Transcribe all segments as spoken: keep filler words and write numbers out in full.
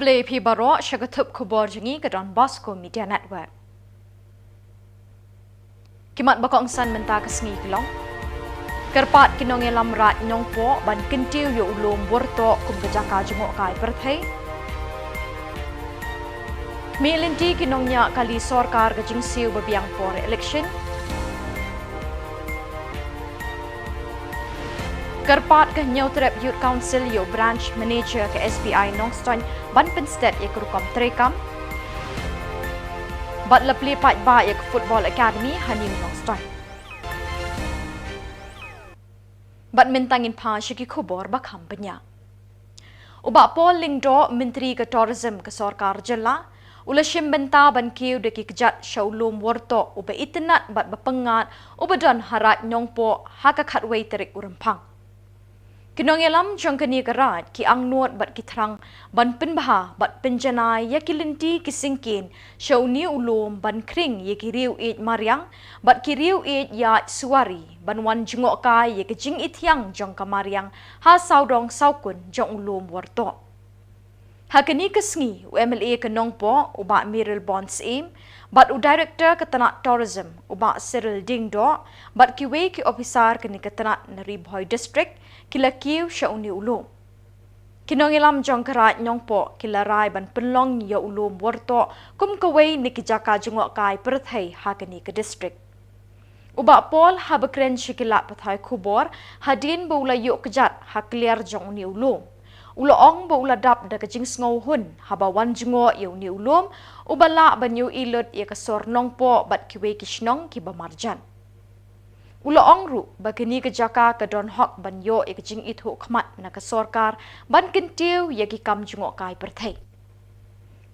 Khublei phi baroh sha ka thup khubor jong ngi ka Don Bosco Media Network. Ki mat ba kongsan mynta ka sngi ki long: Kyrpad ki nongïalam Raid Nongpoh ban kyntiew ïa u lum Wyrtoh kum ka jaka jngohkai pyrthei. Mih lynti ki nongñiah kali sorkar ka jingsiew ba biang por election. Kyrpad ka Hynñiewtrep Youth Council ïa u Branch Manager ka S B I Nongstoiñ ban pynsted ïa ka rukom treikam. Bad la plie paidbah ïa ka Football Academy ha New Nongstoiñ. Bad mynta ngin phai sha ki khubor ba kham bniah. U Bah Paul Lyngdoh, Myntri ka Tourism ka Sorkar Jylla, u la shim bynta ban kiew da ki kjat sha u lum Wyrtoh uba itynnad bad ba pyngngad uba don ha Raid Nongpoh ha ka khatwei tarik u Rymphang. Ki nongïalam jong kane ka raid ki angnud bad ki thrang ban pynbha bad pynjanai ïa ki lynti ki syngkien sha une u lum ban khring ïa ki riew ïeit mariang bad ki riew ïeit ïaid suwari ban wan jngohkai ïa ka jingithiang jong ka mariang ha sawdong sawkun jong u lum Wyrtoh. Ha kane ka sngi, u M L A ka Nongpoh, u Bah Mayralborn Syiem, bad u Director ka tnat Tourism, u Bah Cyril Diengdoh, bad kiwei ki ophisar kane ka tnat na Ri Bhoi District, ki la kiew sha une u lum. Ki nongïalam jong ka Raid Nongpoh ki la rai ban pynlong ïa u lum Wyrtoh kum kawei na ki jaka jngohkai pyrthei ha kane ka district. U Bah Paul haba kren sha ki lad pathai khubor hadien ba u la ïoh kjat ha kliar jong une u lum, u la ong ba u la dap da ka jingsngewhun haba wan jngoh ïa une u lum, uba lah ban ïohi lut ïa ka sor Nongpoh bad kiwei ki shnong kiba marjan. U la ong ruh ba kane ka jaka ka don hok ban ïoh ïa ka jingithuh khmat na ka sorkar ban kyntiew ïa ki kam jngohkai pyrthei.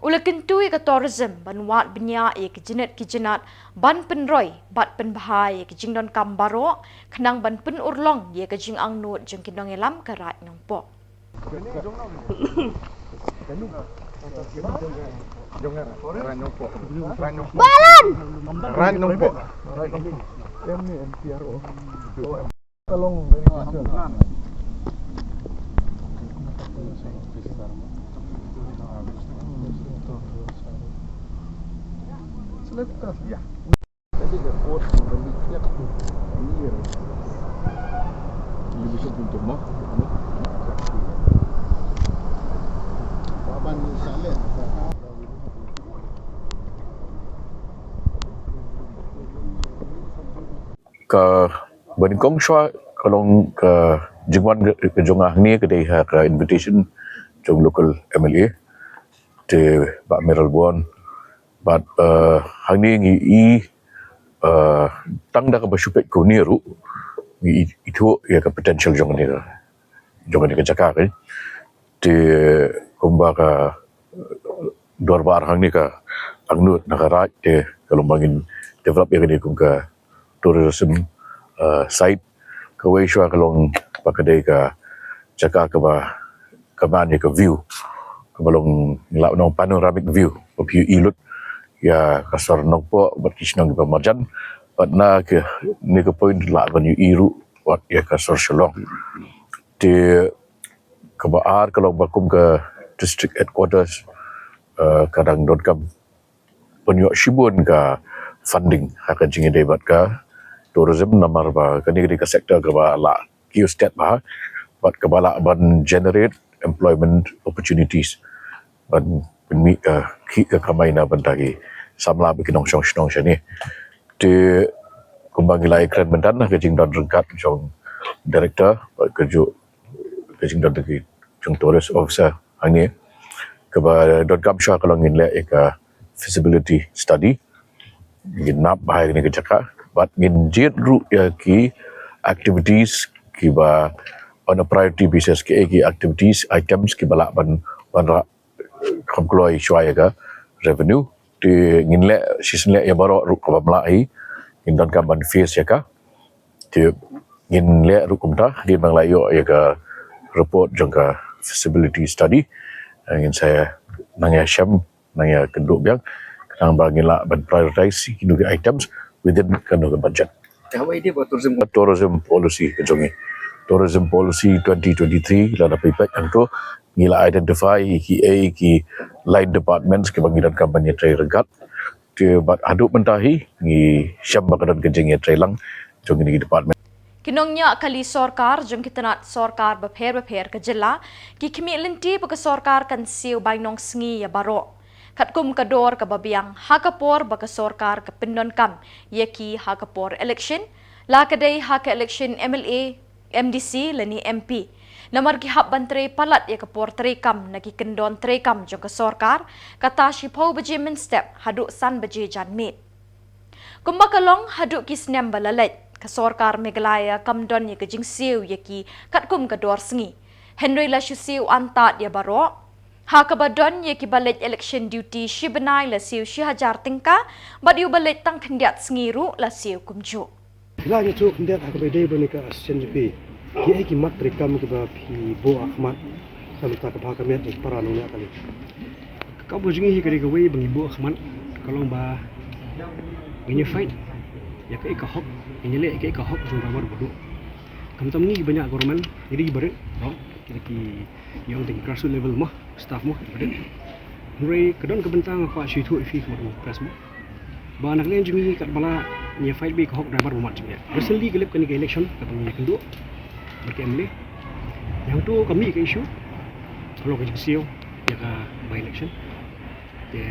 U la kyntu ïa ka Tourism ban wad bniah ïa ki jnat ki jnat ban pynroi bad pynbha ïa ki jingdonkam baroh khnang ban pynurlong ïa ka jingangnud jong ki nongïalam ka Raid Nongpoh. Balan! Raid Nongpoh. Ka banyngkong shuwa ka long ka jingwan ka jong nga hangne ka dei ha ka invitation jong local M L A te Bah Mayralborn. Bad hangne ngi i tang da kaba shu peit kane ruh ngi ithuh ïa ka potential jong kane ka jong kane ka jaka ka. Te kumba ka dorbar hangne ka angnud na ka raid te ka long ba ngin develop ïa kane kum ka tourism site. Kawei shuwa ka long ba ka dei ka jaka kaba ka man ïa ka view kaba long la nong panoramic view ba phi ïohi lut ïa ka sor Nongpoh bad ki shnong kiba marjan bad na kane ka point lah ban ïohi ruh wat ïa ka sor Shillong. Te kaba ar ka long ba kum ka district headquarters ka dang donkam pynïoh shibun ka funding ha ka jingïadei bad ka tourism namar ba kane ka dei ka sector kaba lah kiew stet bha bad kaba lah ban generate employment opportunities ban pynmih ka khih ka kamai na bynta ki samla bad ki nongshong shnong shane. Te kumba ngi la ïakren mynta na ka jingdon ryngkat jong director bad ka ju ka jingdon ki jong tourist officer hangne kaba donkam shuwa ka long ngin leh ïa ka feasibility study. Ngin nap bha ïa kane ka jaka bad ngin jied ruh ïa ki activities kiba on a priority basis ki ki activities items kiba lah ban wanrah kham kloi shuwa ïa ka revenue. Te ngin leh shisien leh ïa baroh ruh kaba mlah hi ngin donkam ban face ïa ka. Te ngin leh ruh kumta hadien ba ngi la ïoh ïa ka report jong ka feasibility study ngin sa nang ïa shem nang ïa kynduh biang khnang ba ngin lah ban prioritize kino ki items within kano ka budget. Te haba ïadei bad tourism, tourism policy ka jong ngi, tourism policy twenty twenty-three lada phi peit hangto ngi la identify ïa kiei ki line departments kiba ngi donkam ban ïatrei ryngkat. Te bad haduh mynta hi ngi shem ba ka don ka jingïatreilang jong kine ki department. Ki nongñiah kali sorkar jong ki tnat sorkar bapher bapher ka jylla ki khmih lynti ba ka sorkar kan siew bainong sngi ïa baroh, katkum ka dor kaba biang ha ka por ba ka sorkar ka pyndonkam ïa ki ha ka por election, la ka dei ha ka election M L A, M D C lane M P. Namar ki hap ban trei palat ïa ka por treikam na ki kyndon treikam jong ka sorkar, kata shiphew baje mynstep haduh san baje janmiet. Kumba ka long haduh ki snem ba la leit, ka sorkar Meghalaya kam don ïa ka jingsiew ïa ki katkum ka dor sngi. Hynrei la shu siew antad ïa baroh. Ha kaba don ïa kiba leit election duty shi bnai la siew shi hajar tyngka, bad ïa uba leit tang khyndiat sngi ruh la siew kumjuh. Phi lah ïathuh khyndiat ha kaba ïadei bad kane ka assessment jong phi. Kiei ki mat treikam kiba phi buh ha khmat na ka bynta ka bha ka miat jong ki para nongñiah kali? Ka kam ka jong ngi hi ka dei kawei ba ngi buh ha khmat, ka long ba ngin ïa fight ïa kaei ka hok, ngin ïaleh ïa kaei ka hok jong u driver ba duh. Khamtam ngi kiba ñiah government, ngi dei kiba rit, no? Ki dei ki, ïa ong te ki grassroots level mo, staff mo, kiba rit. Hynrei ka don ka bynta nga kwah shu ïathuh ïa phi ka mut u press mo, ba na ka liang jong ngi katba lah ngi ïa fight beit ïa ka hok driver ba mad jingeh. Recently ka lep kane ka election kaba ngi ïakynduh bad ka M L A, ïa hangto ka mih ka issue, ka long ka jingsiew ïa ka by election. Te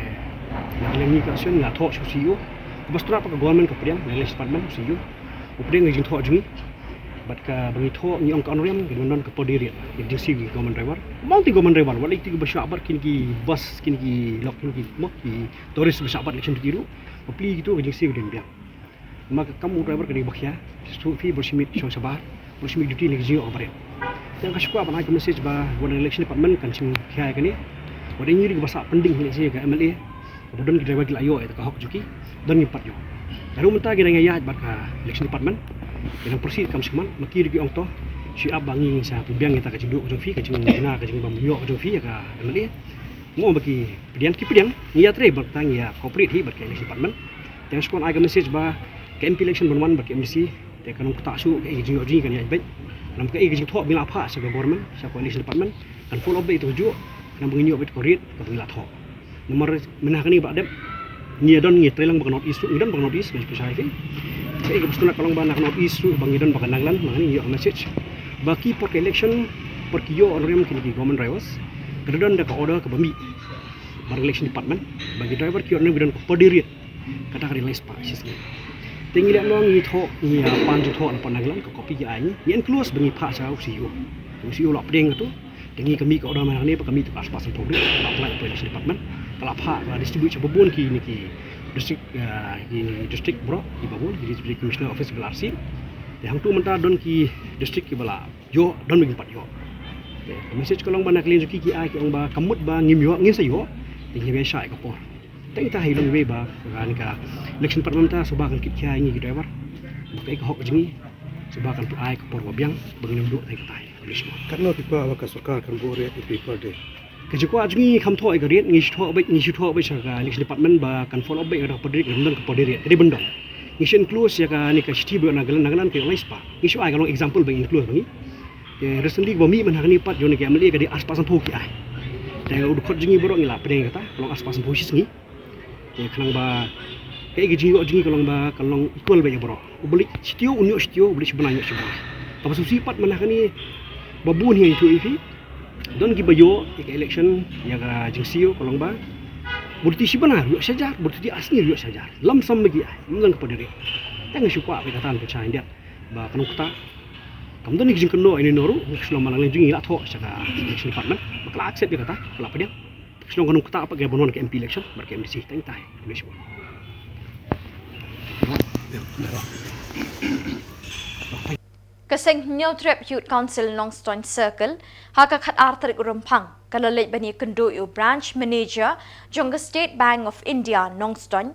na ka liang ngi ka association ngi la thoh sha u C E O. Kaba sdang pat ka government ka pdiang, na ka election department, u C E O u pdiang ka jingthoh jong ngi. Bad kaba ngi thoh ngi ong ka honorarium, ka dei ban don ka per day rate, ka jingsiew ki government driver. Mo, ki government driver, wat la ki ba shah bat kine ki bus, kine ki lok, kine ki mo, ki tourist ba shah bat election duty ruh, bapli kito ka jingsiew ka dei ban biang. Namar ka kam u driver ka dei ba khia, shu phi ba shu mih shong shabar, ba shu mih duty na ka jingïoh kaba rit. Te nga shu kwah ban ai ka message ba wat na election department kan shim khia ïa kane. Wat ïa ngi ruh kiba sah pending hi lehse ïa ka M L A, kaba don ki driver ki la ïoh ïa ka hok jong ki, don ngim pat ïoh. Haduh mynta ki dang ïaid bad ka election department, ki dang proceed kam shym man, ma ki ruh ki ong to, shu ap ba ngi sa pynbiang ïa kata ka jingduh ka jong phi, ka jingduna ka jingbym ïoh ka jong phi ïa ka M L A. Mo, ba ki pdiang, ki pdiang, ngi ïatrei bad ka, ngi ïa cooperate hi bad ka election department. Te nga shu kwah ai ka message ba ka M P election ban wan bad ka M D C, te kan ym ktah shuh, kaei ka jingïoh jong ngi kan ïaid beit. Namar kaei ka jingthoh ba ngi la phah sha ka government, sha ka election department, kan follow up beit ïa kajuh, namar ba ngin ïoh beit ka rate kaba ngi la thoh. Namar mynta kane ba la dep, ngi ïa don, ngi ïatrei lang bad ka North East ruh, ngi don bad ka North East, ngi shu pynshai phi. Kaei kaba sdang ka long ba na ka North East ruh ba ngi don bad ka Nagaland, mynta kane ngi ïoh ka message ba ki por ka election, por ki ïoh honorarium kine ki government drivers, ka dei don da ka order kaba mih bad ka election department ba ki driver ki honorarium ki don ka per day rate, kata ka dei lai spah shisngi. Te ngi leh noh, ngi thoh, ngi ïa pan jingthoh na pdeng Nagaland, ka copy ki ai ngi, ngi enclose ba ngi phah sha u C E O. U C E O u la pdiang kato. Te ngi ka mih ka order mynta kane ba ka mih ka ar spah sanphew ruh, ka la apply ka election department, ka la phah, ka la distribute sha babun kine ki district, eh, ki district baroh, ki babun ki district commissioner office ba la received. Te hangto mynta don ki district kiba la ïoh, don ba kim pat ïoh. Te ka message ka long ba na ka liang jong ki, ki ai ki ong ba ka mut ba ngim ïoh, ngin sa ïoh, te ngin ïa shah ïa ka por. Te ngin ïa long iwei ba, ba kane ka election pat mynta, shuwa ba kan kit khia ïa ngi ki driver ba kaei ka hok jong ngi, shuwa ba kan ai ka por ba biang ba ngin ym duh. Te kata hi. Katno phi kwah ba ka sorkar kan buh rate ïa phi per day? Ka jingkwah jong ngi kam thoh ïa ka rate, ngi shu thoh beit, ngi shu thoh beit sha ka election department ba kan follow up beit ïa ka per day, kan don ka per day rate, ka dei ban don. Ngi shu enclose ïa kane ka shithi ba ïoh na Nagaland, Nagaland ka ïoh lai spah. Ngi shu ai ka long example ba ngi enclose ba ngi. Te recently ba mih mynta kane pat jong kane ka M L A ka dei ar spah sanphew ki ai. Te u dkhot jong ngi baroh ngi la pdiang ïa kata, ka long ar spah sanphew shisngi. Te khnang ba kaei ka jingïoh jong ngi ka long ba kan long equal beit ïa baroh. Uba leit shi taïew un ïoh shi taïew, uba leit shi bnai un ïoh shi bnai. Kaba sngewsih pat mynta kane ba bun hi nga ïathuh ïa phi, don kiba ïoh ïa ka election, ïa ka jingsiew ka long ba bun ruh shi bnai ruh ïoh shi hajar, bun ruh ar sngi ruh ïoh shi hajar. Lump sum ba ki ai, ym don ka per day rate. Te nga shu kwah ba kata kan pynshai khyndiat ba kan ym ktah. Kam don ki jingkynnoh ïa ino ruh, nga shu long ba na ka liang jong ngi la thoh sha ka election department ba ka la accept ïa kata, ka la pdiang. Shu long kan ym ktah pat ka ban wan ka M P election bad ka M D C, tang tai. Ka seng Hynñiewtrep Youth Council Nongstoiñ Circle ha ka khatar tarik Rymphang ka la leit ban ïakynduh ïa u Branch Manager jong ka State Bank of India Nongstoiñ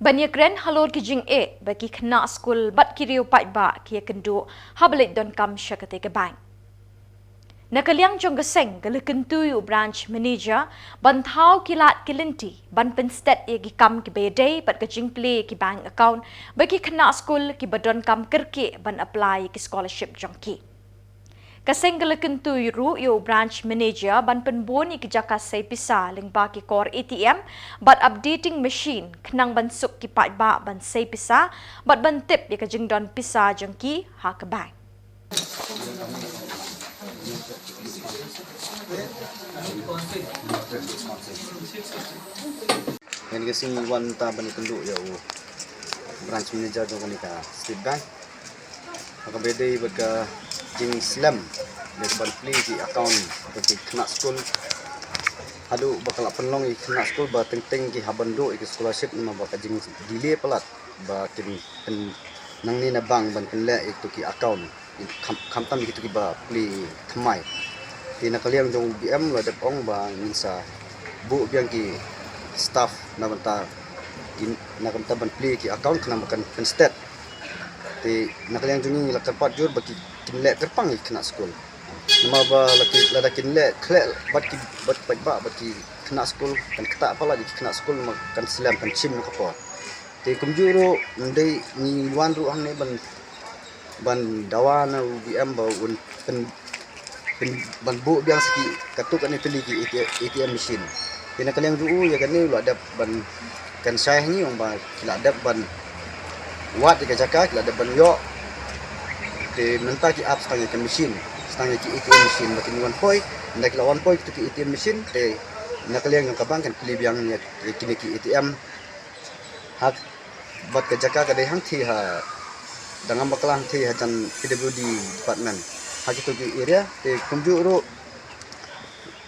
ban ïakren halor ki jingeh ba ki khynnah skul bad ki riew paidbah ki ïakynduh haba leit donkam sha katei ka bank. Na ka liang jong ka seng ka la kyntu ïa u Branch Manager ban thaw ki lad ki lynti ban pynsted ïa ki kam kiba ïadei bad ka jingplie ïa ki bank account ba ki khynnah skul kiba donkam kyrkieh ban apply ïa ki scholarship jong ki. Ka seng ka la kyntu ruh ïa u branch manager ban pynbun ïa ki jaka sei pisa lyngba ki kor A T M bad updating machine khnang ban suk ki paidbah ban sei pisa bad ban tip ïa ka jingdon pisa jong ki ha ka bank. Ngan ka sing wan ta ban kynduh ïa u branch manager jong kane ka State Bank. Ha kaba ïadei bad ka jingslem ïa ka ban plie ki account ka ki khynnah skul. Haduh ba ka la pynlong ïa ki khynnah skul ba teng teng ki hap ban duh ïa ki scholarship namar ba ka jingdelay palat ba kin pyn nangne na bank ban pynleh ïa ki tu ki account. Kham, khamtam ïa ki tu ki ba plie thymmai. Te na ka liang jong u B M la dep ong ba ngin sa buh biang ki staff na bynta ki, na ka bynta ban plie ki account khnang ba kan pynstet. Te na ka liang jong ngi la kyrpad jur ba ki kin leh kyrpang ïa ki khynnah skul. Namar ba la ki, lada kin leh khleh bad ki, bad paidbah bad ki khynnah skul kan ktah palat ïa ki khynnah skul namar kan slem kan shim na ka por. Te kumjuh ruh ngi dei ngi wan ruh hangne ban ban dawa na u B M ba un pyn, pyn, ban buh biang sa ki katto katne tylli ki A T M machine. Te na ka liang ruh ïa kane u la dep ban kynshai ha ngi ong ba ki la dep ban wad ïa ka jaka, ki la dep ban ïoh. Te mynta ki ap sa tang ïa ka machine, sa tang ïa ki A T M machine ba kin wan poi, ynda ki la wan poi kito ki A T M machine te na ka liang jong ka bank kan plie biang ïa kine ki A T M. Ha bad ka jaka ka dei hangthie ha, da ngam bakla hangthie hajan P W D department. Ha kito ki area te kumjuh ruh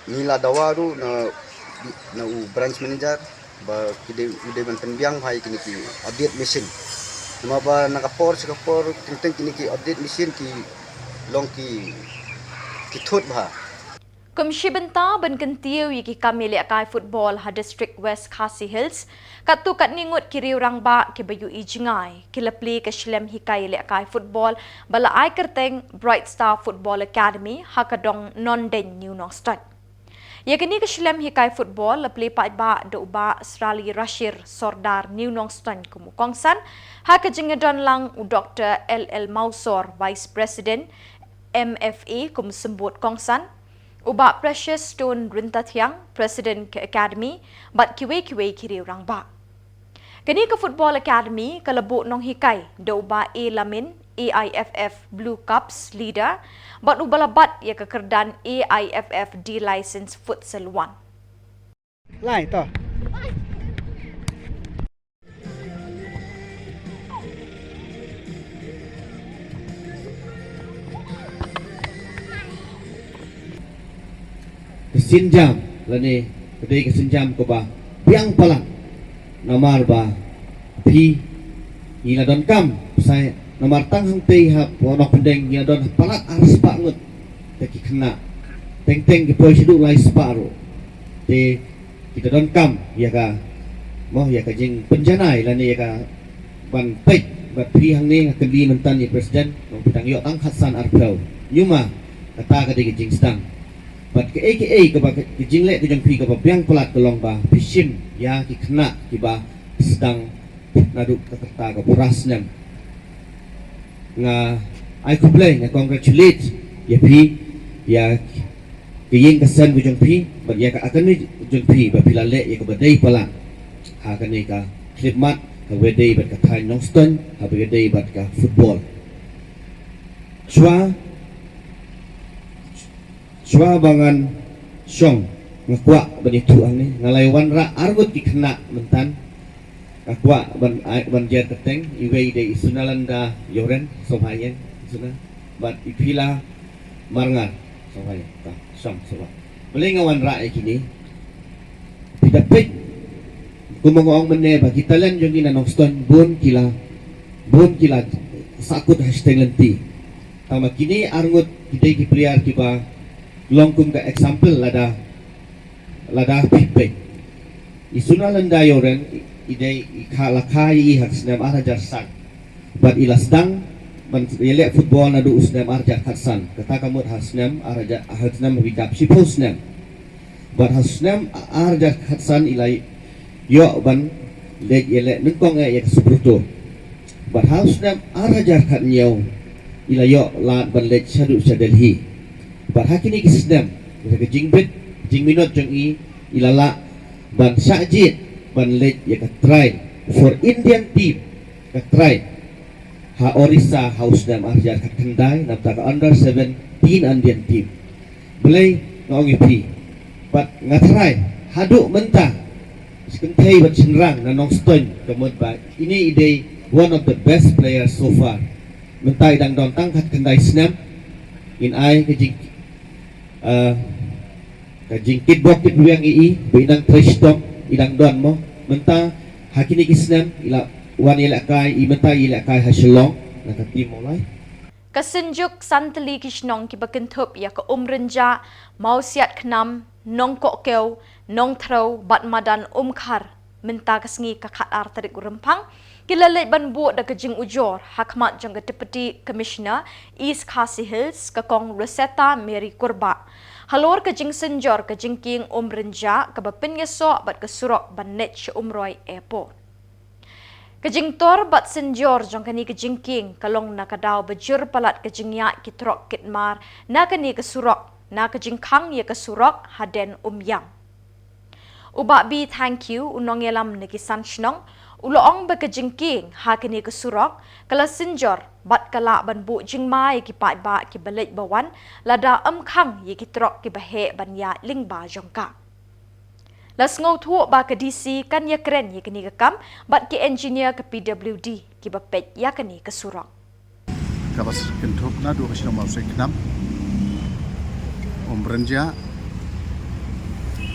ngi la dawa ruh na, na u branch manager ba ki dei, u dei ban pynbiang bha ïa kine ki update machine. Namar ba na ka por sha ka por teng teng kine ki update machine ki long ki, ki thut bha. Kum shi bynta ban kyntiew ïa ki kam ïalehkai football ha District West Khasi Hills, katto katne ngut ki riew rangbah kiba ïohi jngai ki la plie ka shlem hikai ïalehkai football ba la ai kyrteng Bright Star Football Academy ha ka dong Nongdeiñ, New Nongstoiñ. Ïa kane ka shlem hikai football la plie paidbah da u Bah Srali Rashir, Sordar New Nongstoiñ kum u kongsan, ha ka jingïadon lang u Doktor L L Mawsor, Vice President M F A kum symbud kongsan, u Bah Precious Stone Ryntathiang, President ka Academy, bad kiwei kiwei ki riew rangbah. Kane ka Football Academy ka la buh nonghikai da u Bah A Lamin, A I F F Blue Caps leader, bad uba la bat ïa ka kyrdan A I F F D License Futsal One. Lai to. Ka sienjam lane ka dei ka sienjam kaba biang palat namar ba phi ngi la donkam, sa namar tang hangtei ha Nongpyndeng ngi la don palat ar spah ngut. Te ki khynnah teng teng ki poi shaduh lai spah ruh. Te kita donkam ïa ka, mo, ïa ka jingpynjanai lane ïa ka ban peit. Bad phi hangne nga kylli mynta ïa President, nong phi dang ïoh tang khatsan arphew. Ñiuma kata ka dei ka jingsdang. Bad kaei kaei kaba ka jingleh ka jong phi kaba biang palat ka long ba phi shim ïa ki khynnah kiba sdang naduh ka kyrta ka pura snem. Nga ai khublei, nga congratulate ïa phi, ïa ka ïing ka sem ka jong phi bad ïa ka academy ka jong phi ba phi la leh ïa kaba dei palat ha kane ka khyllipmat, ha kaba dei bad ka thaiñ Nongstoiñ, ha kaba dei bad ka football. Shuwa, shuwa ba ngan shong, nga kwah ban ïathuh hangne, nga la wanrah arngut ki khynnah mynta. Nga kwah ban ai, ban jer kyrteng, iwei dei i Sunalanda Ïoren, sngewbha ïeng, Suna. Bad i Phila Marngar, sngewbha ïeng, ta, shong, sngewbha. Balei nga wanrah ïa kine? Phi da peit, kumba nga ong mynne ba ki talent jong ngi na Nongstoiñ bun ki la, bun ki la sahkut ha shiteng lynti. Tangba kine arngut ki dei ki player kiba long kum ka example lada, lada phi peit. I Sunalanda Ïoren i, i dei i kha, la kha ïa i ha ka snem ar hajar san. Bad i la sdang ban ïaleh football naduh u snem ar hajar khatsan. Kata ka mut ha snem ar hajar, ha snem ba i dap shiphew snem. Bad ha snem ar hajar khatsan i la ïoh ban leit ïaleh nyngkong eh ïa ka Subroto. Bad ha snem ar hajar khathynñiew i la ïoh lad ban leit shaduh sha Delhi. Bad ha kine ki snem, ka jingbit, jingminot jong i, i la lah ban shah jied ban leit ïa ka trial for Indian team, ka trial ha Orissa ha u snem ar hajar khatkhyndai, na bynta ka under seventeen Indian team. Balei nga ong ïa phi? Bad nga tharai haduh mynta, kynthei bad shynrang na Nongstoiñ, ka mut ba ine i dei one of the best players so far. Mynta i dang don tang khatkhyndai snem. Ngin ai ka jing, eh, ka jingkitbok kitbiang ïa i, ba i nang trei shitom, i dang don mo. Mynta ha kine ki snem i la wan ïalehkai, i mynta ïalehkai ha Shillong na ka team Mawlai. Ka Synjuk san tylli ki shnong kiba kynthup ïa ka Umrynjah, Mawsiat Khnam, Nongkohkew, Nongthrew bad Madan Umkhar mynta ka sngi ka khatar tarik u Rymphang ki la leit ban buh da ka jingujor ha khmat jong ka Deputy Commissioner East Khasi Hills, ka Kong Rosetta Mary Kurbah, halor ka jingsynjor ka jingkieng Umrynjah kaba pynïasoh bad ka surok ban leit sha Umroi Airport. Ka jingtor bad synjor jong kane ka jingkieng ka long na ka daw ba jur palat ka jingïaid ki trok kit mar na kane ka surok, na ka jingkhang ïa ka surok hadien Umiam. U Bah B Thank You, u nongïalam na ki san shnong, u la ong ba ka jingkieng ha kane ka surok ka la synjor bad ka lah ban buh jingma ïa ki paidbah kiba leit ba wan, lada ym khang ïa ki trok kiba heh ban ïaid lyngba jong ka. La sngewthuh ba ka D C kan ïakren ïa kane ka kam bad ki engineer ka P W D kiba peit ïa kane ka surok. Kaba kynthup naduh ka shnong Mawsiat Khnam, Umrynjah,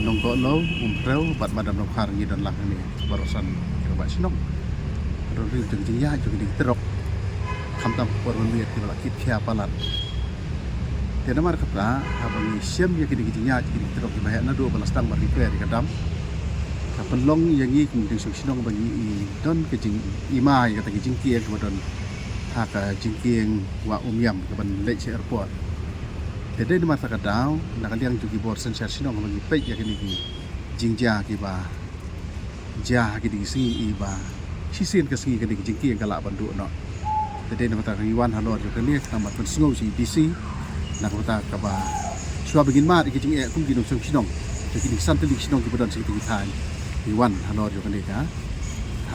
Nongkohkew, Umthrew bad Madan Umkhar ngi don lang hangne baroh san ki rangbah shnong. Don ri jong jingïaid jong kine ki trok. Khamtam ka por mynmiet kiba la kit khia palat. Te namar kata, haba ngi shem ïa kine ki jingïaid kine ki trok kiba heh naduh ba la sdang ban repair ïa ka dam, ka pynlong ïa ngi kum ki nongshong shnong ba ngi i don ka jingima ïa kata ka jingkieng kaba don ha ka jingkieng Wah Umiam kaban leit sha airport. Te dei namar kata ka daw, na ka liang jong ki bor synshar shnong ba ngi peit ïa kine ki jingjia kiba jia ha kine ki sngi, i ba shisien ka sngi kane ka jingkieng ka lah ban duh noh. Te dei namar kata ngi wan halor jong kane, namar pynsngew sha i D C, na ka bynta kaba shuwa ba ngin mad ïa ki jingeh kum ki nongshong shnong jong kine ki san tylli ki shnong kiba don sha kine ki thaiñ, ngi wan halor jong kane ka,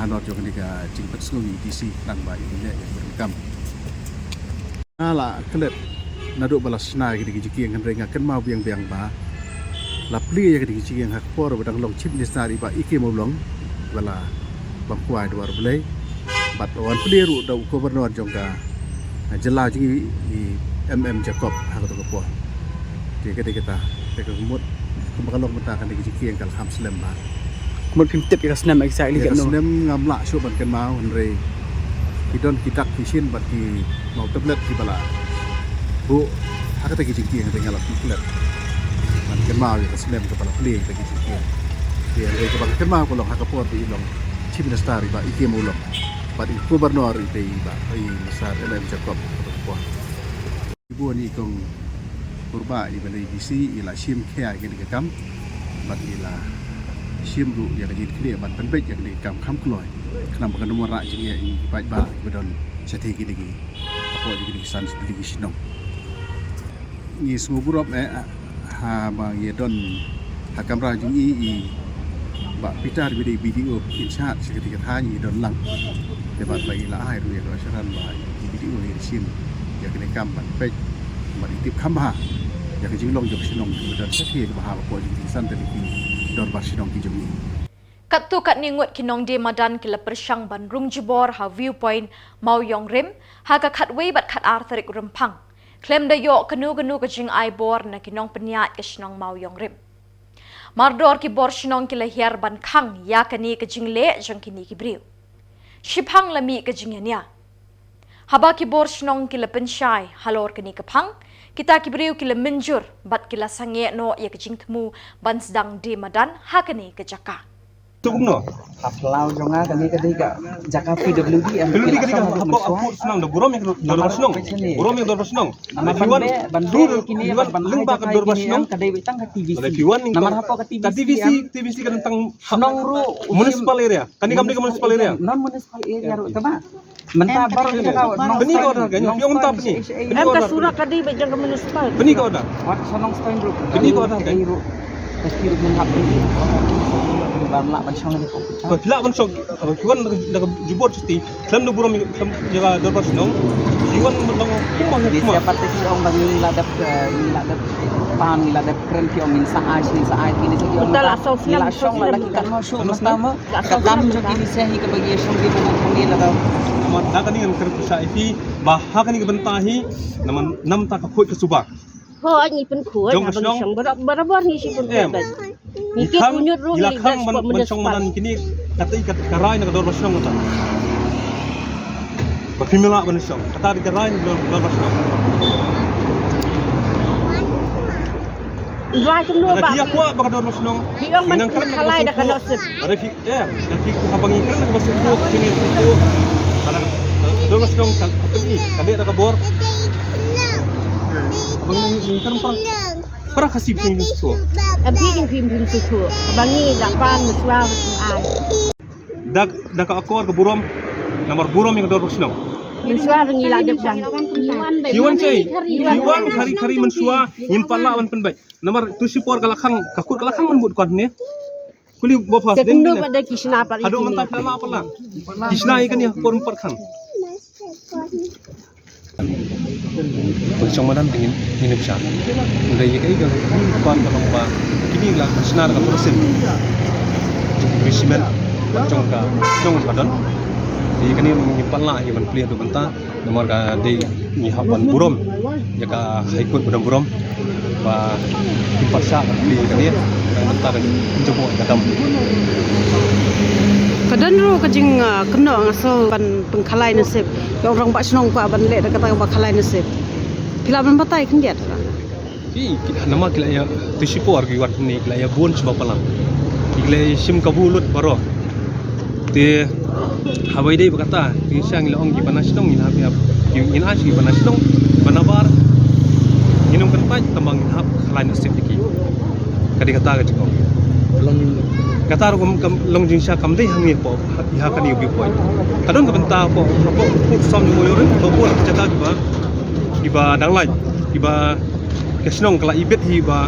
halor jong kane ka jingpynsngew i D C, namar ba i leh ïa ka kam. Nga la klet naduh ba la shna ïa kine ki jingkieng, hynrei nga kynmaw biang biang ba la plie ïa kine ki jingkieng ha ka por ba dang long Chief Minister i Bah E K Mawlong, ba la bam kwai dwar Blei. Bad wan plie ruh da u Governor jong ka jylla jong ngi, i M M Jacob, ha kato ka por. Te ka dei kata, te ka mut kumba ka long mynta kane ka jingkieng ka la kham slem bha. Mut phim tip ïa ka snem exactly. Ïa ka katno snem ngam lah shuh ban kynmaw, hynrei ki don ki dak ki shin bad ki maw tablet kiba la buh ha kata ki jingkieng, hynrei nga la phi klet ban kynmaw ïa ka snem kaba la plie ïa kata ki jingkieng. Te hynrei kaba nga kynmaw ka long ha ka por ba i long Chief Minister i Bah E K Mawlong bad i Governor i dei i Bah, i Mister M M Jacob, ha kato ka por. I bun i Kong Kurbah, i ba dei D C, i la shim khia ïa kane ka kam bad i la shim ruh ïa ka jingkyrkieh ban pynbeit ïa kane ka kam kham kloi, khnang ba kan ym wanrah jingeh ïa ki paidbah kiba don shatei kine ki, hapoh kine ki san tylli ki shnong. Ngi sngewburom eh, haba ngi ïa don ha kamra jong i, i Bah Peter ba dei B D O in charge sha katei ka thaiñ, i don lang. Te bad ba i la ai ruh ïa ka assurance ba i B D O i shim ïa kane ka kam ban peit, bad i tip kham bha ïa ka jinglong jong ka shnong, ba don shatei kaba ha hapoh jong ki san tylli ki dorbar shnong ki jong i. Katto katne ngut ki nongdie madan ki la pyrshang ban rung jubor ha View Point Mawïong Rim ha ka khatwei bad khatar tarik Rymphang, khlem da ïoh kano kano ka jingai bor na ki nongpynïaid ka shnong Mawïong Rim. Mardor ki bor shnong ki la hiar ban khang ïa kane ka jingleh jong kine ki briew. Shiphang la mih ka jingïania. Haba ki bor shnong ki la pynshai halor kane ka phang, kita ki briew ki la mynjur bad ki la sangeh noh ïa ka jingthmu ban sdang die madan ha kane ka jaka. Kumno? Ka phyllaw jong nga kane ka dei ka jaka P W D em. P W D ka dei ka hapdeng ka shnong, da burom ïa ka dor shnong. Burom ïa ka dor shnong. If you want to, if you want lyngba ka dor shnong, if you want ka T V C, T V C ka dei tang municipal area. Kane kam dei ka municipal area. Non municipal area ruh tama. Mynta baroh jaka wat Nongstoiñ. Pynï ka order ka, ngi ong mynta pynï. Em ka sura ka dei ba jong ka municipal. Pynï ka order. Wat sa Nongstoiñ ruh. Pynï ka order ka. Ei ruh. Pasti ruh mynta pynï. Ban lah ban shong ni ko. Ba lah ban shong. Ba ki wan da ka jubor siti. Khlem da burom khlem jaka dorbar shnong. Ki wan ban long kumba ni kumba. Siapa tu ki ong ba ngi la dep, eh, ngi la dep pan, ngi la dep kren ki ong ngin sa ai, ngin sa ai kine sa ki ong. Mynta la shong la ki kan shong la ki kan shong mynta ma. Ka kam jong ki ni seh hi kaba ngi shong ki ba ngi la ka. Namar da kane ngan kren pyrshah ïa phi ba ha kane ka bynta hi namar namar ta ka khuid ka suba. Ho ngi pynkhuid jong ka shnong. Barabor ngi shi pynkhuid. Ngi ki kunyut ruh ngi la khang ban ban shong madan kine kata ka rai na ka dorbar shnong kata. Ba phi mela ban shong kata ka rai na ka dorbar shnong. Rai kumno ba. Ki ïa kwah ba ka dorbar shnong. Ki ong ban khalai da ka nosip. Ada ki Eh, da ki haba ngi kren ka ba suk suk, kine suk suk. Ka dor ba shnong ka pynï, ka leh da ka bor. Haba ngi kren para, para Khasi pynï suk suk. Abi ngi pynï suk suk. Haba ngi la pan mynshuwa mynshuwa. Da, da ka akor ka burom, namar burom ïa ka dor ba shnong. Mynshuwa ngi la dep jang. Ki wan sei, ki wan khari khari mynshuwa, ngim pat lah wan pynbeit. Namar tu shipor ka la khang, ka kut ka la khang man bud kon ne. Kuli ba phas ding. Kumno ba da ki shna pat. Haduh mynta phi la pala. Ki shna ïa kane por pat khan. Pynshong madan dingin ngin ym shah. Nda ïa ka ïa ka pan ka long ba kini la shna da ka por sin. Jong ka simen jong ka jong ka don. Ïa kane ngi pala ïa ban plie haduh mynta. Namar ka dei ngi hap ban burom ïa ka High Court ba dang burom ba kim pat shah ban plie ïa kane ka mynta ka jingbuh ka dam. Ka don ruh ka jing, ah, kynnoh nga sngew ban pynkhalai nasib ïa u rangbah shnong kwah ban leh da kata kaba khalai nasib. Phi lah ban batai khyndiat. Ki, ki, namar ki la ïa, tu shipor ki wat ni, ki la ïa bun shibun palat. Ki la ïa shim kabu lut baroh. Te, haba ïadei bad kata, te sha ngi la ong ki ba na shnong, ngin hap ïa, ki, ngin ai ki ba na shnong, ba na bar. Ngin ym kyntait, tang ba ngin hap khalai nasib ïa ki. Ka dei kata ka jingong. Long kata ruh kam, kam, long jingshisha kam dei hangne hapoh, ha, ha kane ka viewpoint. Ka don ka bynta hapoh, hapoh, hapoh som jong u ïoh ring, hapoh jaka kiba, kiba dang lait, kiba Ka shnong ka la ibit hi ba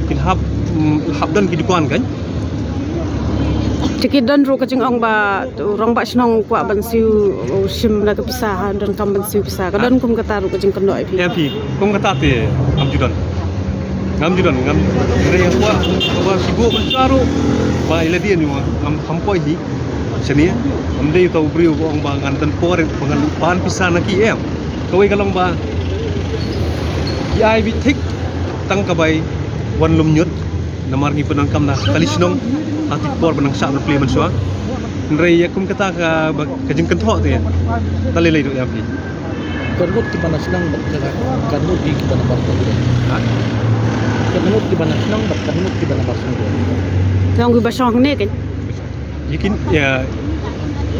kin hap, mm, hap don ki dukan kan. Te ki don ruh ka jingong ba u rangbah shnong u kwah ban siew, u shim na ka pisa ha, donkam ban siew pisa. Ka don kum kata ruh ka jingkynnoh ïa phi. Ïa phi, kum kata te ngam ju don. Ngam ju don, ngam, hynrei nga kwah ba ki buh ban siew ruh ba ïa lade ngi ngam, ngam poi hi. Shane, ngam dei uta u briew ba ong ba ngan don por ba ngan pan pisa na ki, em. Kawei ka long ba ki ai beit thik tang ka bai wan lum ñiut namar ngi pyndonkam na kali shnong ha ki por ba nang shah ban plie mynshuwa. Hynrei ïa kum kata ka ba ka jingkynthoh te ta lei lei ruh ïa phi. Katno ngut kiba na shnong bad katno ngut kiba na bar shnong. Ha? Katno ngut kiba na shnong bad katno ngut kiba na bar shnong. Long kiba shong ne kan. Ïa kin, ïa,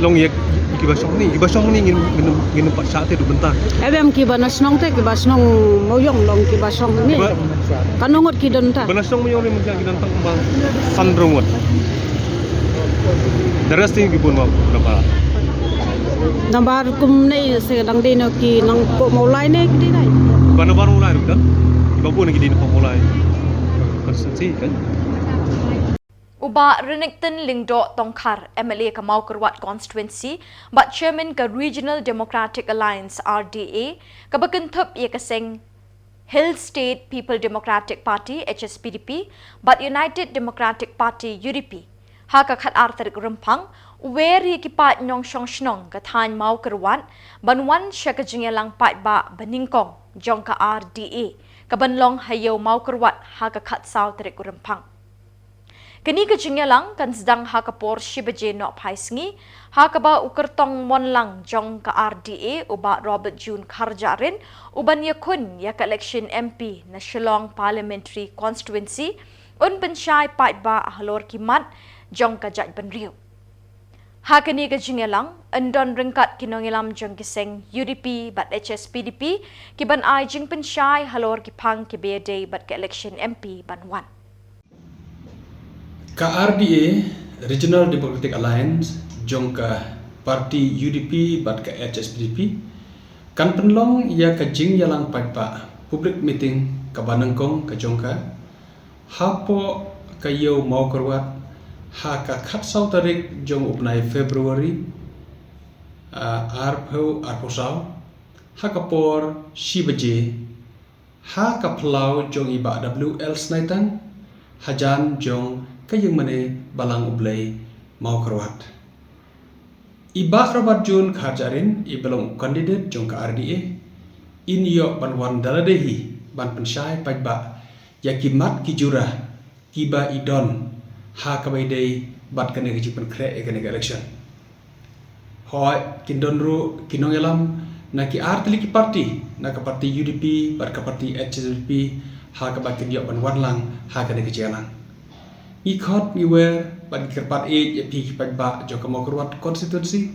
long ïa, ïa kiba shong ni, kiba shong ni ngin, ngin, ngin pat shah te du bynta. Em em kiba na shnong te, kiba shnong Mawïong long kiba shong ni. Kiba katno ngut ki don ta? Ba na shnong Mawïong ni mynta ki don tang ba san hynriew ngut. The rest ki bun ma, na ba. Nambar kum ne se dang dei no ki nang ko Mawlai ne ki dei dai. Ba na bar Mawlai ruh don. Kiba bun ki dei na Mawlai. Constituency kan. U Bah Renikton Lyngdoh Tongkhar, M L A ka Mawkyrwat Constituency, bad Chairman ka Regional Democratic Alliance, R D A, kaba kynthup ïa ka seng Hill State People Democratic Party, H S P D P, bad United Democratic Party, U D P, ha ka khatar tarik Rymphang, u wer ïa ki paid nongshong shnong ka thaiñ Mawkyrwat, ban wan sha ka jingïalang paidbah banyngkong jong ka R D A, kaban long ha Ïew Mawkyrwat ha ka khatsaw tarik Rymphang. Kane ka jingïalang kan sdang ha ka por shi baje nohphai sngi, ha kaba u kyrtong mon lang jong ka R D A u Bah Robert June Kharjahrin, uban ïakhun ïa ka election M P na Shillong Parliamentary Constituency, un pynshai paidbah halor ki mat jong ka jaitbynriew. Ha kane ka jingïalang, yn don ryngkat ki nongïalam jong ki seng U D P bad H S P D P, ki ban ai jingpynshai halor ki phang kiba ïadei bad ka election M P ban wan. Ka R D A, Regional Democratic Alliance, jong ka party U D P bad ka H S P D P, kan pynlong ïa ka jingïalang paidbah, public meeting, kaba nyngkong ka jong ka, hapoh ka Ïew Mawkyrwat, ha ka khatsaw tarik jong u bnai February, ah, arphew arphew saw, ha ka por shi baje, ha ka phyllaw jong i Bah W L Snaitang, hajan jong ka Ïingmane Balang U Blei Mawkyrwat. I Bah Robert June Kharjahrin, iba long u candidate jong ka R D A, in ïoh ban wan da lade hi ban pynshai paidbah ïa ki mat ki jura kiba i don ha kaba ïadei bad kane ka jingpynkhreh ïa kane ka election. Hooid, kin don ruh ki nongïalam na ki ar tylli ki party, na ka party U D P bad ka party H S P D P, ha kaba kin ïoh ban wan lang ha kane ka jingïalang. Ngi khot ngi wer bad ngi kyrpad ïeit ïa phi ki paidbah jong ka Mawkyrwat constituency,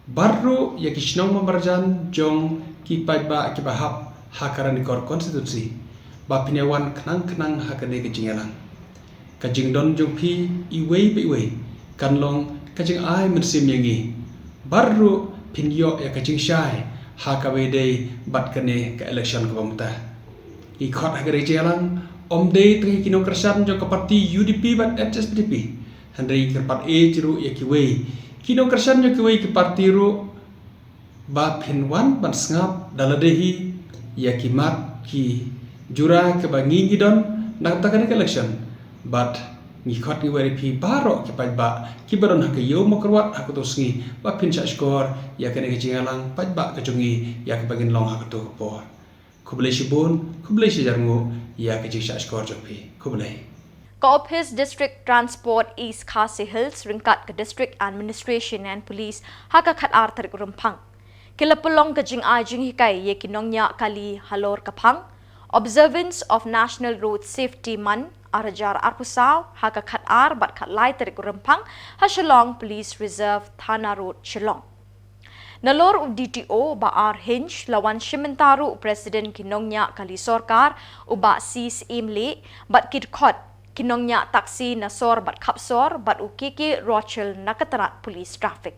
bad ruh ïa ki shnong ba marjan jong ki paidbah kiba hap ha ka Ranikor constituency, ba phin ïa wan khnang khnang ha kane ka jingïalang. Ka jingdon jong phi iwei pa iwei kan long ka jingai mynsiem ïa ngi, bad ruh phin ïoh ïa ka jingshai ha kaba ïadei bad kane ka election kaba mynta. Ngi khot ha kane ka jingïalang, ym dei tang ïa ki nongkyrshan jong ka party U D P bad H S P D P, hynrei ngi kyrpad ïeit ruh ïa kiwei ki nongkyrshan jong kiwei ki party ruh, ba phin wan ban sngap da lade hi ïa ki mat ki jura kiba ngi ngi don na ka bynta kane ka election. Bad ngi khot ngi wer ïa phi baroh ki paidbah kiba don ha ka Ïew Mawkyrwat ha kato ka sngi, ba phin shah shkor ïa kane ka jingïalang paidbah ka jong ngi ïa kaba ngin long ha kato ka por. Khublei shibun, khublei shihajar nguh ïa ka jingshah shkor jong phi. Khublei. Ka Office District Transport East Khasi Hills ryngkat ka District Administration and Police ha ka khatar tarik Rymphang, ki la pynlong ka jingai jinghikai ïa ki nongñiah kali halor ka phang Observance of National Road Safety Month arhajar arphew saw ha ka khatar bad khatlai tarik Rymphang ha Shillong Police Reserve, Thana Road, Shillong. Nalor u D T O Bah R Hinge, la wan shimbynta ruh u President ki nongñiah kali sorkar, u Bah C Syiemlieh, bad ki dkhot ki nongñiah taxi na sor bad khapsor, bad u K K Rochel na ka tnad Police Traffic.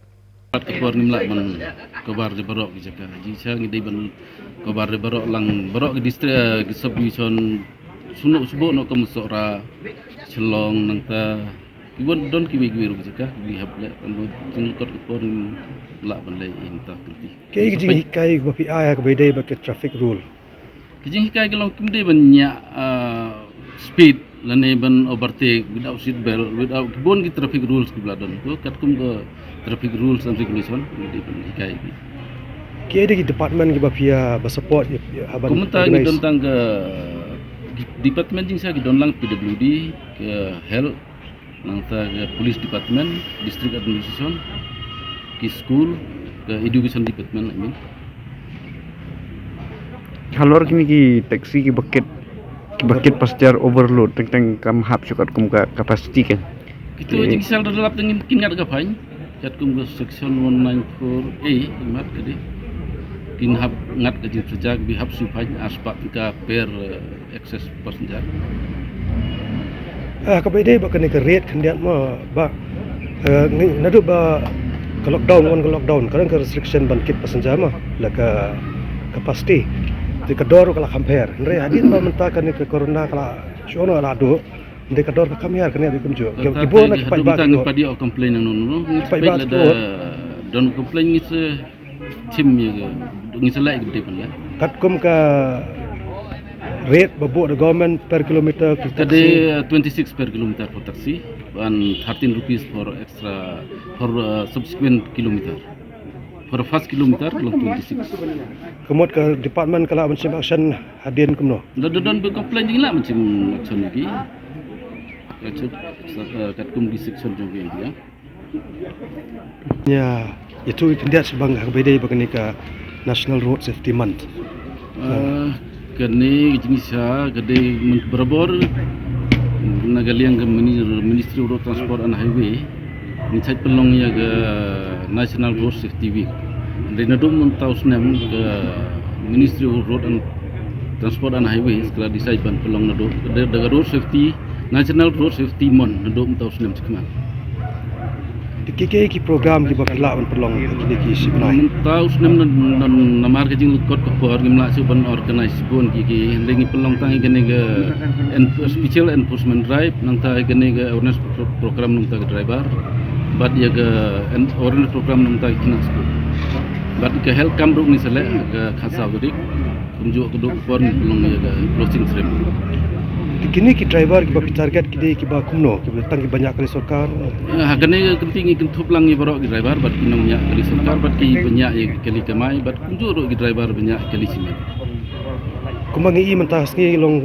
Kat ka por ngim lah ban cover ïa baroh ki jaka. Jingshisha ngi dei ban cover ïa baroh lang, baroh ki district, eh, ki sub-division, snoh sboh noh kum Sohra, Shillong, nangta ki wan don kiwei kiwei ruh ki jaka, ki hap leh, kan ba jingkot ka por ngim lah ban leh ïa mynta ka lynti. Kaei ka jinghikai ba phi ai ha kaba ïadei bad ka traffic rule? Ka jinghikai ka long kim dei ban ñiah, ah, speed lane ban overtake without seat belt, without, ki bun ki traffic rules kiba la don. Ko katkum ka traffic rules and regulation, kim dei ban hikai ki. Kaei de ki department kiba phi ïa ba support ïa, ïa, ha ban organize? Kum mynta ngi don tang ka department, jingshisha ki don lang P W D, ka health, nangta ka police department, district administration, ki school, ka education department, I mean. Halor kine ki taxi kiba kit, kiba kit passenger overload, teng teng kam hap shuh katkum ka capacity kan. Kito, eh, jingshisha da lap teng kin ngat ka fine. Katkum ka section one nine four A, mat ka dei. Kin hap ngat ka jingpyrshah, kiba hap shu fine, ar spah tyngka per, eh, excess passenger. Ah, kaba ïadei bad kane ka rate khyndiat mo, Bah, eh, ngi, naduh ba ka lockdown, wan ka lockdown, ka don ka restriction ban kit passenger mo, la ka capacity. Te ka dor ka la kham pher. Hynrei hadien ba mynta kane ka corona ka la shu noh la duh. Hynrei ka dor ka kham hiar kane, kumjuh. Ki bun na ki paidbah ki don complain nang nunu. Paidbah ki don complain, ngi sa chim ïa ka, ngi sa leh ïa ka bynta ban leh. Katkum ka rate ba buh da government per kilometer ki taxi? Ka dei, uh, twenty-six per kilometer for taxi, and thirteen rupees for extra, for, uh, subsequent kilometer. For the first kilometer, long twenty-six. Ka mut ka department ka lah ban shim action hadien kumno? Da, da don ba complain, ngi lah ban shim action ïa ki. Action, uh, katkum ki section jong ki ïa. Ïa, ïathuh khyndiat shibang ha kaba ïadei bad kane ka National Road Safety Month. Ah, kane ka jingshisha ka dei mynta barabor. Na ka liang ka Mini-, Ministry of Road Transport and Highway, ngi shait pynlong ïa ka National Road Safety Week. Hynrei naduh mynta u snem ka Ministry of Road and Transport and Highways ka la decide ban pynlong naduh da, da ka Road Safety, National Road Safety Month naduh mynta u snem shakhmat. Te ki, ki, ki program kiba phi lah ban pynlong ha kine ki shi bnai? Mynta u snem na, na, namar ka jingleh kot ka por ngim lah shuh ban organize bun ki, ki, hynrei ngi pynlong tang ïa kane ka en-, special enforcement drive, nangta ïa kane ka awareness pro-, program nangta ka driver, bad ïa ka en-, awareness program nangta ki khynnah skul. Bad ka health camp ruh ngi sa leh ha ka khatsaw tarik. Kumjuh ka dei ka por ngi pynlong ïa ka closing ceremony. Te kine ki driver kiba phi target ki dei kiba kumno, kiba tang kiba ñiah kali sorkar? Eh, ha kane ka kynti ngi kynthup lang ïa baroh ki driver bad ki nongñiah kali sorkar bad kiba ñiah ïa kali kamai bad kumjuh ruh ki driver ba ñiah kali shimet. Kumba ngi i mynta ka sngi long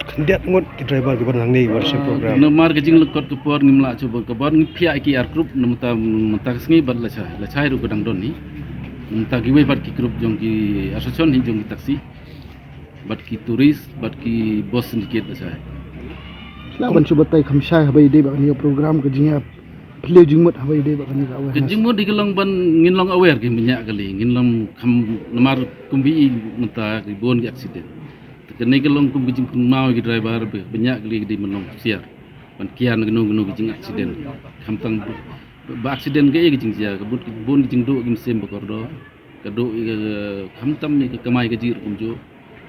khyndiat ngut ki driver kiba don hangne kiba shim program. Namar ka jingleh kot ka por ngim lah shuh ban, ka por ngi phiah ïa ki ar group na mynta, mynta ka sngi bad lashai, lashai ruh ka dang don hi. Mynta kiwei pat ki group jong ki association hi jong ki taxi, bad ki tourist, bad ki bus syndicate lashai. Lah ban shu batai kham shai haba ïadei bad kane ka program, ka jingïaphylliew jingmut haba ïadei bad kane ka awareness. Ka jingmut dei ka long ban ngin long aware ki ba ñiah kali, ngin long kham, namar kumba i mynta ki bun ki accident. Te kane ka long kum ka jingkynmaw ki driver ba, ba ñiah kali ki dei ban long husiar ban kiar na kano kano ka jing accident. Khamtam ba, ba accident kaei ka jingjia, ka bun, bun ka jingduh ki mynsiem ba kordor. Ka duh ïa ka, khamtam ïa ka kamai kajih ruh kumjuh.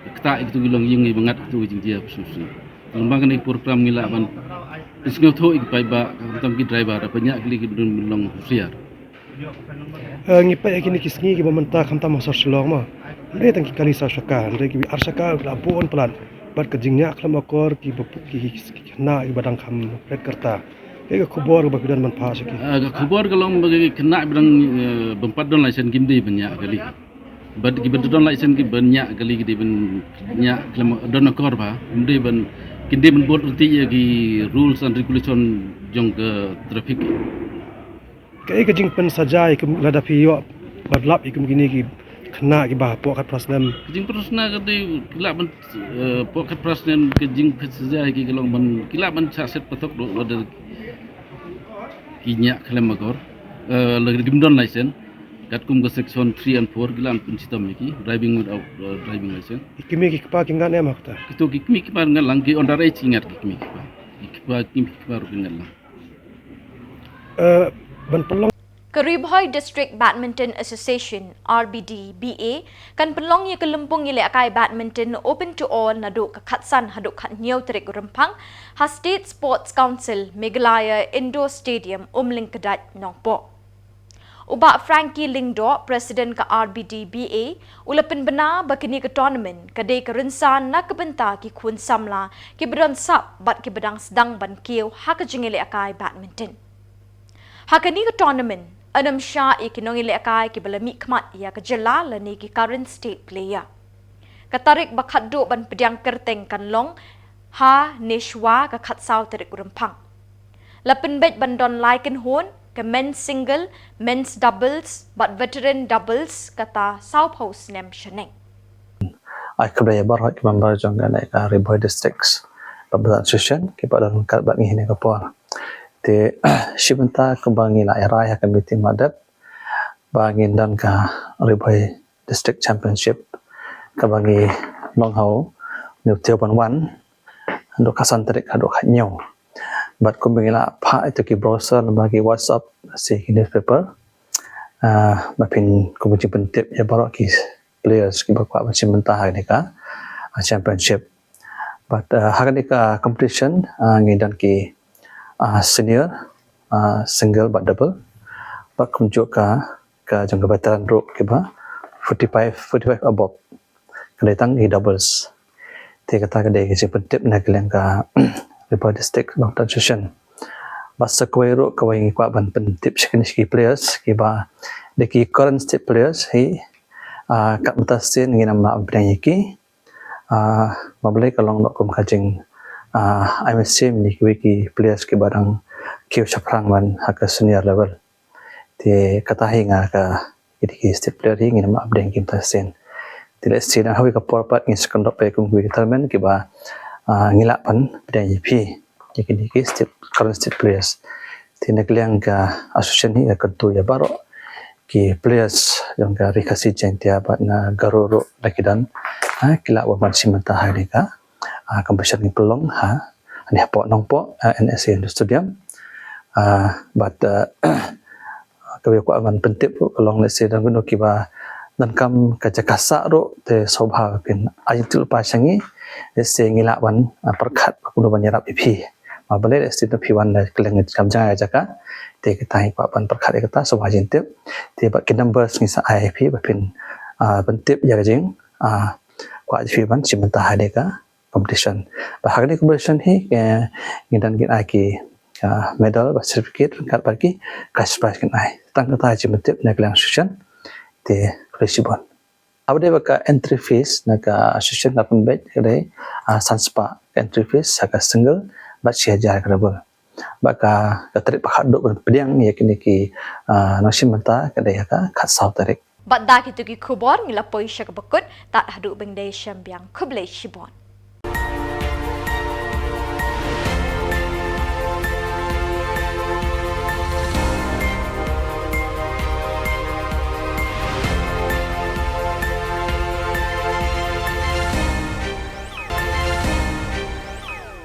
Ka ktah ïa kitu ki longïing ïa ba ngat kitu ki jingjia ba sngewsih. Lyngba kane ka program ngi lah ban pynsngewthuh ïa ki paidbah, khamtam ki driver, ba ñiah kali ki dei ban long husiar. Eh, ngi peit ïa kine ki sngi kiba mynta khamtam ha sor Shillong ma. Hynrei tang ki kali saw shaka, hynrei kiwei ar shaka la bun palat. Bad ka jingñiah khlem akor kiba, ki, ki, ki khynnah kiba dang kham ret ka rta. Kaei ka khubor kaba phi don ban phah sha ki? Ah, ka khubor ka long ba ki khynnah ba dang, eh, bym pat don license kim dei ban ñiah kali. Bad kiba don license kiba ñiah kali ki dei ban ñiah khlem don akor bha. Kim dei ban, kim dei ban bud ryntih ïa ki rules and regulation jong ka traffic. Kaei ka jingpynsaja ïa kum lada phi ïoh bad lap ïa kum kine ki khynnah kiba hapoh khatphra snem? Ka jingpynsaja ka dei ki lah ban, eh, hapoh khatphra snem ka jingpynsaja ïa ki ka long ban ki lah ban shah set pathok ruh lada ki ñiah khlem akor, eh, lada kim don license. Katkum ka section three and four ki lah ban pynshitom ïa ki, driving without, eh, driving license. Ki kmie ki kpa ki ngat em ha kata? Kito ki kmie ki kpa ngat lang, ki underage ki ngat, ki kmie ki kpa. Ki kpa, ki kmie ki kpa ruh ki ngat lang. Eh, ban pynlong. Ka Ri Bhoi District Badminton Association, R B D B A, kan pynlong ïa ka lympung ïalehkai badminton open to all naduh ka khatsan haduh khathynñiew tarik Rymphang ha State Sports Council Meghalaya Indoor Stadium, Umlyngkdait, Nongpoh. U Bah Frankie Lyngdoh, President ka R B D B A, u la pynbna ba kane ka tournament ka dei ka rynsan na ka bynta ki khun samla kiba don sap bad kiba dang sdang ban kiew ha ka jingïalehkai badminton. Ha kane ka tournament yn ym shah ïa ki nongïalehkai kiba la mihkhmat ïa ka jylla lane ki current state player. Ka tarik ba khatduh ban pdiang kyrteng kan long ha ne shuwa ka khatsaw tarik Rymphang. La pynbeit ban don lai kynhun, ka men's single, men's doubles bad veteran doubles kata sawphew snem shaneng. Ai khublei ïa baroh ki member jong kane ka Ri Bhoi Districts Badminton Association kiba don ryngkat bad ngi ha kane ka por. Te shi bynta kumba ngi la ïarai ha ka meeting madep ba ngin don ka Ri Bhoi District Championship kaba ngi long ha u New Tioban Wan, haduh khatsan tarik haduh khathynñiew. Bad kumba ngi la phah ïa ki brochure lyngba ki WhatsApp, shi ki newspaper, ah, ba phin kum ka jingpyntip ïa baroh ki players kiba kwah ban shim bynta ha kane ka, ah, championship. Bad, ah, ha kane ka competition, ah, ngi don ki, ah, senior, ah, single bad double. Bad kumjuh ka, ka jong ka veteran ruh kiba forty-five, forty-five above. Ka dei tang ki doubles. Te kata ka dei ka jingpyntip na ka liang ka Ri Bhoi District Badminton Association. Bad sa kawei ruh kawei ngi kwah ban pyntip sha kine ki players kiba dei ki current state players hi, ah, kat mynta sien ngin ym lah ban pdiang ïa ki. Ah, ba balei ka long noh kum ka jing, ah, ai mynsiem ïa kiwei ki players kiba dang kiew shaphrang ban ha ka senior level. Te kata hi nga ka, ki dei ki state player hi ngin ym lah pdiang ki mynta sien. Te lehse na kawei ka por pat ngin sa kyndop ïa kum kiwei ki tournament kiba, ah, ngi lah ban pdiang ïa phi. ïa kine ki state, current state players. Te na ka liang ka association hi ka kyntu ïa baroh ki players jong ka Ri Khasi Jaiñtia bad na Garo ruh la ki don, ha, ki lah ban shim bynta ha kane ka, ah, competition, ki pynlong ha, hangne hapoh Nongpoh, ah, N S A Indoor Stadium. Ah, bad, ah, kaba kwah ban pyntip ruh ka long, let's say, don kino kiba donkam ka jaka sah ruh, te sngewbha phin ai jingtip lypa sha ngi, let's say, ngi lah ban, ah, pyrkhat ba kumno ban ïarap ïa phi. Ba balei, let's say, phi wan da kylleng kam jaka, te kita ngi kwah ban pyrkhat ïa kata, sngewbha ai jingtip. Te bad ki numbers ngi sa ai ïa phi ba phin, ah, pyntip ïa ka jing, ah, kwah jong phi ban shim bynta ha kane ka competition. Bad ha kane ka competition hi, eh, ngi don, kin ai ki, ah, medal bad certificate ryngkat bad ki cash prize kin ai. Tang kata jingpyntip na ka liang association. Te khublei shibun. Haba ïadei bad ka entry fees na ka association, nga pynbeit ka dei, ah, san spah ka entry fees ha ka single bad shi hajar ka double. Bad ka, ka tarik ba khatduh ban pdiang ïa kine ki, ah, nongshim bynta ka dei ha ka khatsaw tarik. Bad da kito ki khubor ngi la poi sha kaba kut, tad haduh ban ïadei shem biang, khublei shibun.